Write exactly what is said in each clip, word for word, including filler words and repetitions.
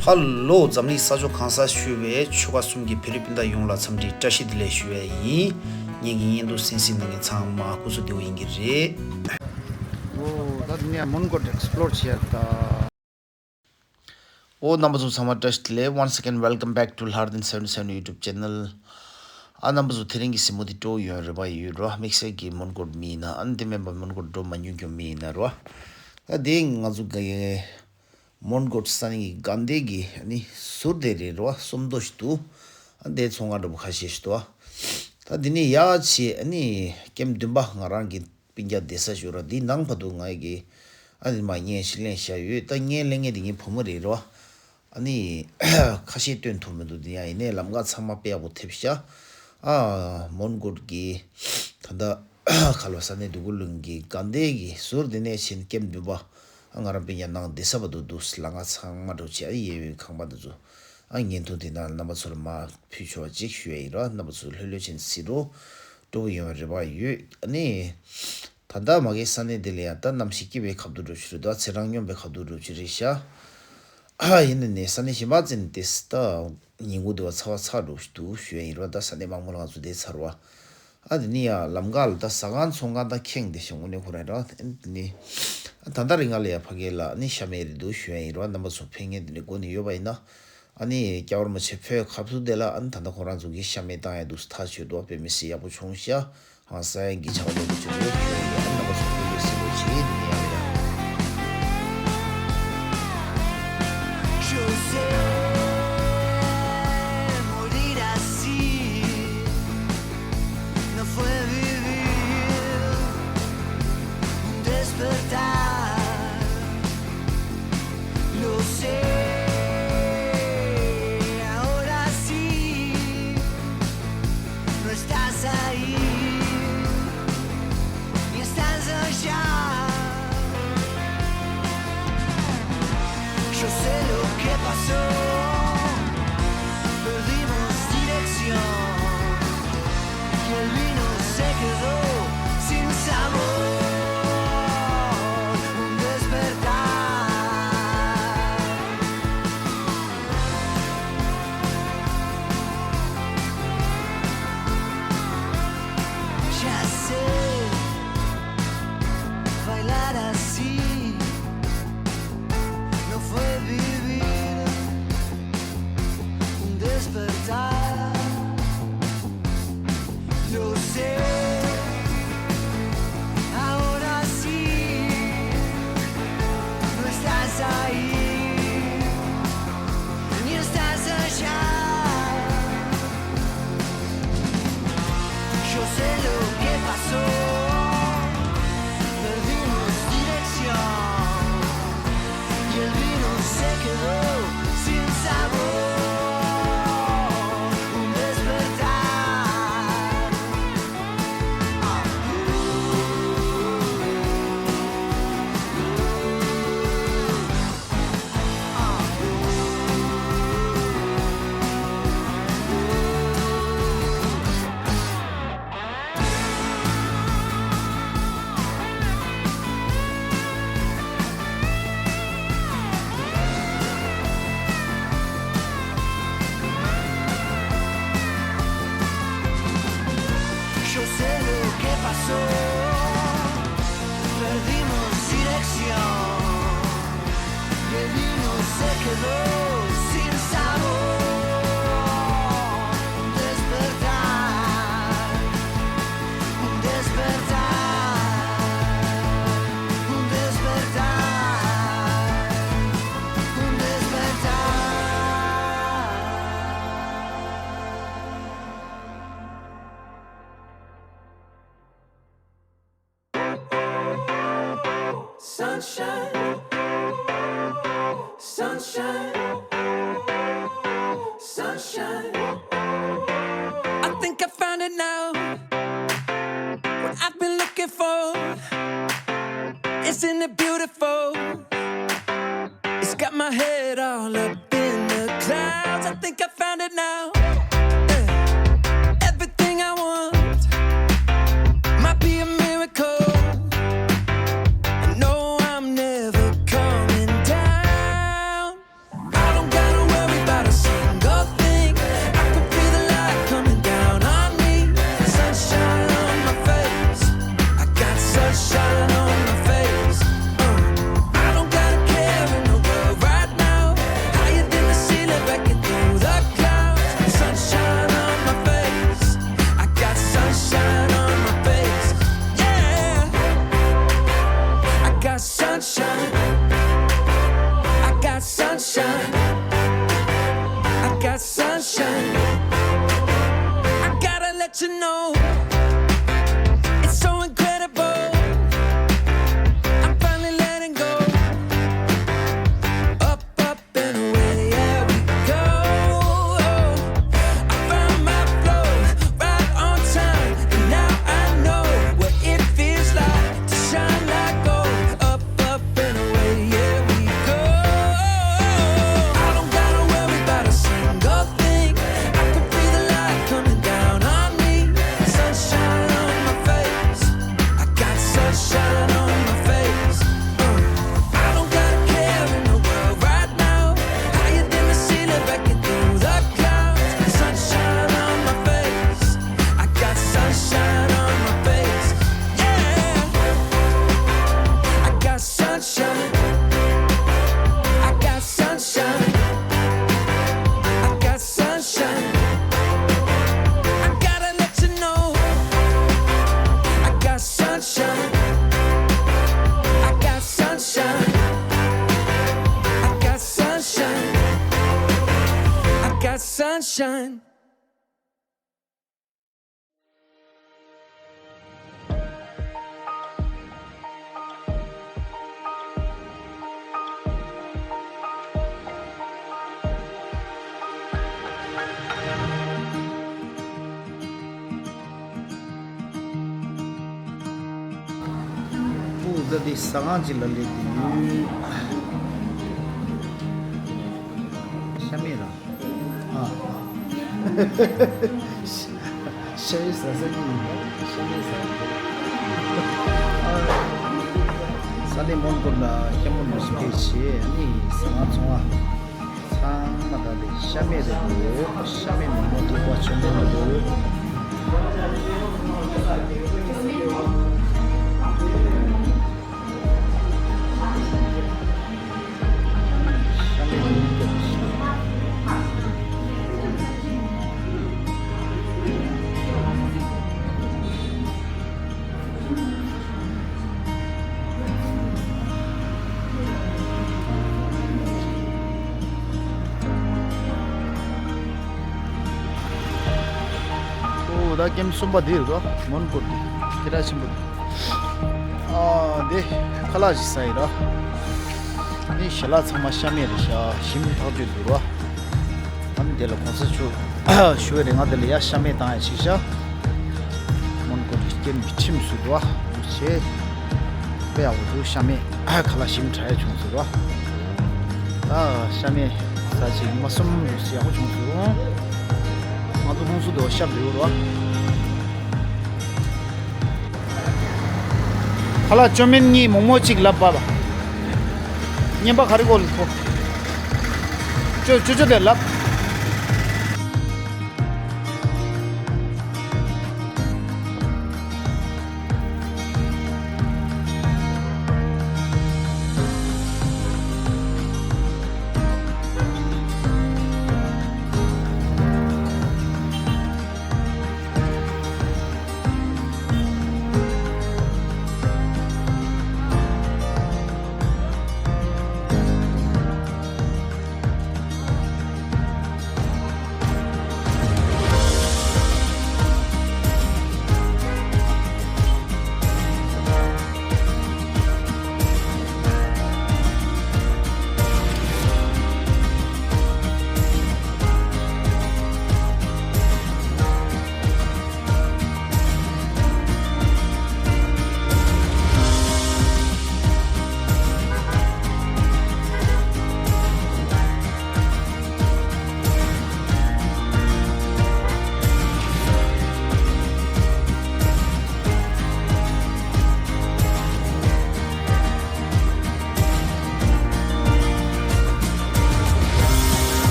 ཧ་ལོ། འཛམ་གླིང་ས་ཕྱོགས་གང་སར་བཞུགས་པའི་ཆོལ་ཁ་གསུམ་གྱི་བོད་རིགས་སྤུན་ཟླ་ཡོངས་ལ་འཚམས་འདྲི་བཀྲ་ཤིས་བདེ་ལེགས་ཞུ་ཡས་ཡིན། ངེད་ཀྱི་བརྙན་ཐུང་གསན་གཟིགས་གནང་མཁན་ཚང་མ་སྐུ་གཟུགས་བདེ་པོ་ཡིན་གྱི་རེད། ཨོ་ད་ནི་མོན་གྷོ་ཨེགས་པི་ལོར་བྱེད་ཡ་ད། ཨོ་རྣམ་པ་ཚོ་ཚང་མ་བཀྲ་ཤིས་བདེ་ལེགས། Once again, welcome back to Lhardin seventy seven YouTube channel. ཨ་རྣམ་པ་ཚོ་དེ་རིང་གི་གཟིགས་མོ་འདི་སྤྲོ་པོ་ཡོང་རེ་བ་ཡོད་རོ། དམིགས་བསལ་གྱི་མོན་གྷོ་མི་ཡིན་ན། ཨ་ནི་དེ་མིན་པ་མོན་གྷོ་འགྲོ་མ་མྱོང་མཁན་མི་ཡིན་ན་རོ། ད་དེ་ང་ཚོ་གི་མོན་གྷོ་ས་གནས་ཀྱི་དགའ་ལྡན་གྱི་ཨ་ནི་ཟུར་དེ་རེད་རོ། སུམ་མདོ་ཞིག་འདུག་ཨ་ནི་དེ་ཚོང་ཁང་འདྲ་པོ་ཁ་ཤས་ཤིག་འདུག་ད་དེ་ནས་ཡར་བྱས་ཨ་ནི་ཀེམ་བདུན་པ་ང་རང་གི་སྤུན་ཀྱག་བསྡད་ས་ཞིག་ཡོད་ར། འདི་ནང་བར་དུ་ང་གིས་ཨ་ནི་མར་བརྙན་ཞིག་ལེན་བཞག་ཡོད། ད་བརྙན་ལེན་མཁན་དེ་ངའི་བུ་མོ་རེད་རོ། ཨ་ནི་ཁ་ཤས་སྟོན་ཐུབ་མི་འདུག་དེ་ཡང་ཡིན་ནའི་ལམ་ཁ་ཚང་མ་དཔེ་ཡག་པོ་ཐེབས་ཤག་ཨ་མོན་གྷོ་གི་ད་ལྟ་ཁ་ལོ་ས་གནས་འདུ་འགོད་གླིང་གི་དགའ་ལྡན་གྱི་ཟུར་དེ་ནས་ཕྱིན་ཀེམ་བདུན་པ། ཨ་ང་རང་སྤུན་ཀྱག་ནང་བསྡད་ས་བར་དུ་འདུག་ལམ་ཁ་ཚང་མ་འགྲོ་བྱས་ཨ་ཡེ་ཡོད་ཁང་པ་འདི་ཚོ། ཨ་བརྙན་ཐུང་དེ་ནང་རྣམ་པ་ཚོར་མར་ཕུལ་ཆོག་པ་ཅིག་ཞུ་ཡ་ཡིན་རོ། རྣམ་པ་ཚོ་ལྷོད་ལྷོད་བྱས་ནས་གཟིགས་རོགས། སྤྲོ་པོ་ཡོང་བའི་རེ་བ་ཡོད། ཨ་ནི་ད་ལྟ་མ་གི་ས་གནས་འདི་ལ་ཡང་ད་གནམ་གཤིས་སྐྱིད་པའི་ཁ་ཐུག་འགྲོ་ཆུ་རེད་དོ། ཚེས་གྲངས་སྙོམས་པའི་ཁ་ཐུག་འགྲོ་ཆུ་རེད་ཤག་ཨ་ཡིན་ནི་ནས་ས་གནས་གཞན་པ་ཙམ་དེ་ད་ཉིན་གུང་དེ་བ་ཚ་བ་ཚ་འགྲོ་ཞིག་འདུག་ཞུ་ཡ་ཡིན་རོ། ད་ས་གནས་མང་པོ་ལ་ང་ཚོ་བསྡད་ཚར་བ། ཨ་དེ་ནི་ཡང་ལམ་ཁ་ལ་ད་ཟ་ཁང་ཚོང་ཁང་ད་ཁེངས་བསྡད་ཤག་དངོས་གནས་ཁོ་རང་རང་དེ་ནི་ད་ལྟ་རི་ང་ལ་ཡ་ཕ་གི་ལ་ནི་ཤ་མེད་རེད་འདུག་ཞུ་ཡ་ཡིན་རོ། རྣམ་པ་ཚོ་ཕན་ངེས་དེ་ནི་དགོས་ནི་ཡོད་པ་ཡིན་ན། ཨ་ནི་སྐྱ་བར་མ་ཆེ་ཕོའི་ཁབ་སུ་དེ་ལ་ཨ་ནི་ད་ལྟ་ཁོ་རང་ཚོ་གི་ཤ་མེད་བཏང་ཡ་འདུག་ཐག་ཆོད་འདུག་དཔེ་མི་སྲིད་ཡག་པོ་བྱུང་ཤག་ཧང་སང་གི་ཆགས་ལོ་གི་ཆུ་ལོ་ཁྱོད་ཡིན་ཨ་ནི་ལོ་སོང་གི་ལོ་སི་ལོ་ཆེ་ཡིན་ཡ་ཡ། Yo sé morir así, no fue vivir, un despertar. Lo sé, ahora sí, no estás ahí, ni estás allá. Yo sé lo que pasó, perdimos dirección. Y el vino se quedó sin sabor. Un despertar. Ya sé, bailar así no fue vivir. Un despertar. Lo sé, ahora sí, no estás ahí, ni estás allá. Yo sé lo que pasó, perdimos dirección. Y el vino se quedó sin sabor. Un despertar, yo sé lo que pasó, perdimos dirección. Y el vino se quedó sin sabor. Un despertar, un despertar, un despertar, un despertar. Sunshine, sunshine, sunshine. I think I found it now. What I've been looking for isn't it beautiful? It's got my head all up in the clouds. I think I found it now. Yeah. Everything I want might be a miracle. I know I'm never coming down. I don't gotta I got sunshine. I gotta let you know, it's so incredible. I'm finally letting go. Up, up and away, yeah, we go. I found my flow right on time, and now I know what it feels like to shine like gold. Up, up and away, yeah, we go. I don't gotta worry about a single thing. I can feel the light coming down on me. Sunshine on my face. I got sunshine on my face. Uh, I don't got a care in the world right now. Higher than the ceiling, breaking through the clouds. Sunshine on my face. I got sunshine on my face. Yeah. I got sunshine. I got sunshine. I got sunshine. I gotta let you know. I got sunshine. I got sunshine. I got sunshine. I got sunshine. ཨུ་ད་དེ་ཟ་ཁང་ཅིག་ལ་སླེབས་ཀྱི་ཡོད། ཤ་མེད་ར། ཨ། ཤ་ཡི་ཟ་ས་ནི་ཡིན་པ། ཤ་མེད་ཟ་ས། ས་གནས་མོན་གྷོ་ལ་ཤ་མོན་མ་ཞིག་ཕེབས་བྱས་ནི་ཟ་ཁང་ཚོང་བ་ཚང་མ་ད་ལྟ་ཤ་མེད་རེད་འདུག་ཤ་མེད་མོག་མོག་འདུག་པ་བྱུང་མེད་མ་འདུག་ཨོ་ད་ཀེམ་གསུམ་པ་འདི་རེད་དོ། མོན་གྷོ་འདི་སྐད་གྲགས་ཆེན་པོ་འདི། ཨ་འདི་ཁ་ལག་ཅིག་ཟ་ཡི་ར། འདི་ཞལ་ལག་ཚང་མ་ཤ་མེད་རེད་ཤག་ཞིམ་ཐག་ཆོད་འདུག་ར། ཨ་ནི་དེ་ལ་གོང་ས་མཆོག་ཞུ་བའི་རེ་ང་དེ་ལ་ཡ་ཤ་མེད་བཏང་ཡ་ཆེ་ཤག་མོན་གྷོ་རི་ཀེམ་གྱི་ཁྲིམས་སུ་འདུག་ཨ། འདུག་བྱས། དཔེ་ཡག་པོ་འདུག་ཤ་མེད་ཁ་ལག་ཞིམ་དྲག་ཡ་བྱུང་ཟེར་བ། ད་ཤ་མེད་ཟ་ཅིག་ཉི་མ་གསུམ་འདུག་ཡག་པོ་བྱུང་སོང་། ང་ཚོ་ཁོང་ཚོ་དེ་བ་ཤ་འདྲ་ཡོད་ར། ཁ་ལག་ཅོ་མིན་གཉིས་མོག་མོག་གཅིག་ལབ་པ་ལ། བརྙན་པ་ག་རེ་གོ་ལ་ཁོ། ཅོ་ཅོ་ཅོ་དེ་ལབ།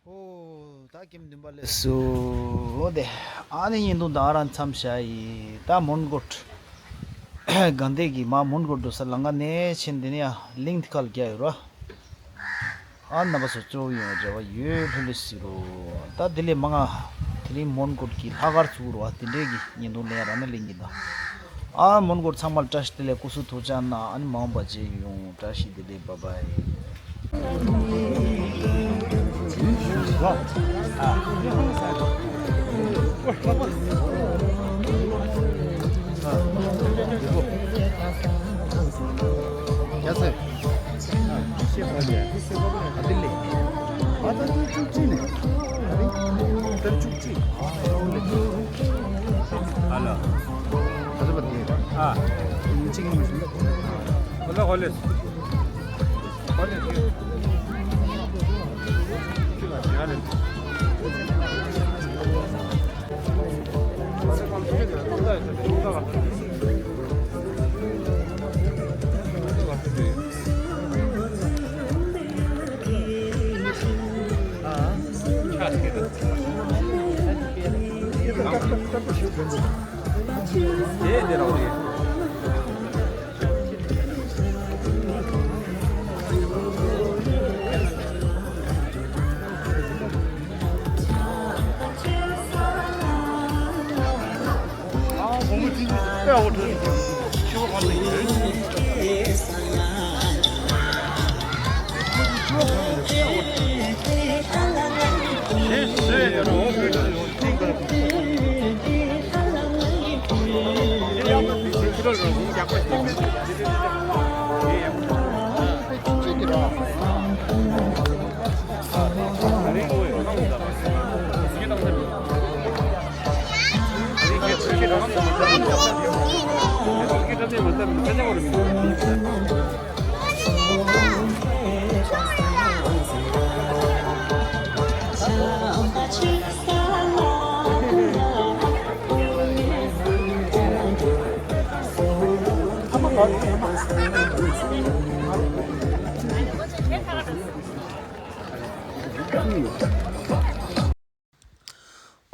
ཨོ། ད་ཀེམ་བདུན་པ་སླེབས་སོང་། ཨོ་དེ། ཨ་ནི་ཉིན་དུ་ད་རང་མཚམས་བཞག་ཡིན། ད་མོན་གྷོ། དགའ་ལྡན་གྱི་མ་མོན་གྷོ་འགྲོ་ས་ལམ་ཁ་ནས་ཕྱིན། དེ་ནས་ཡང་གླིང་དཀར་རྒྱག་ཡོད་ར། ཨ་རྣམ་པ་ཚོ་གཙོ་བོ་ཡོང་བ་བྱ་བ་ཡོད་ལྷོད་ལྷོད་ཟེར་རོ། ད་དེ་ལས་མ་ང་དེ་རིང་མོན་གྷོ་གི་ལྷག་དཀར་ཚུགས་རོ། དེ་འདྲས་ཀྱི་ཉིན་དུ་ལེན་ར་ན་ལེན་གྱི་ད། ཨ་མོན་གྷོ་ཚང་མ་ལ་བཀྲ་ཤིས་བདེ་ལེགས། སྐུ་གཟུགས་ཐུགས་ཅག་ན། ཨ་ནི་མ་འོངས་པ་མཇལ་ཡོང་། བཀྲ་ཤིས་བདེ་ལེགས། བཱའི་བཱའི། क्या सर? हाँ, ये वाली है। अदिल्ली। हाँ, तो तू चुप ची ने। अरे चुप ची। हेलो। अरे बतिए। हाँ। चिंग में। बोलो, बोलो।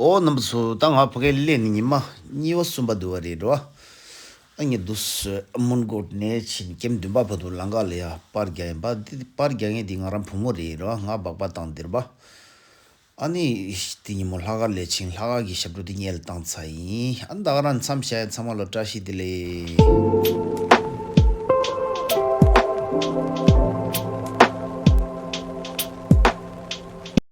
ཨོ་རྣམ་པ་ཚོ། ད་ང་ཕ་གིར་སླེབས་ནས་ཉི་མ་གཉིས་པ་གསུམ་པ་འདུག་པ་རེད་རོ། ཨ་ངས་འདུག་སེ་མོན་གྷོ་ནས་ཕྱིན། ཀེམ་བདུན་པ་བར་དུ་ལམ་ཁ་ལ་ཡ་པར་རྒྱག་ཡིན་པ། འདི་པར་རྒྱག་མཁན་འདི་ང་རང་བུ་མོ་རེད་རོ། ང་སྦག་སྦག་བཏང་བསྡད་པ། ཨ་ནི་དེ་ཉིན་མོ་ལྷག་དཀར་ལ་ཕྱིན། ལྷག་དཀར་གྱི་ཞབས་བྲོ་འདི་སྔོན་ལ་བཏང་ཚར་ཡིན། ཨ་ནི་ད་ག་རང་མཚམས་བཞག་ཡིན། ཚང་མ་ལ་བཀྲ་ཤིས་བདེ་ལེགས།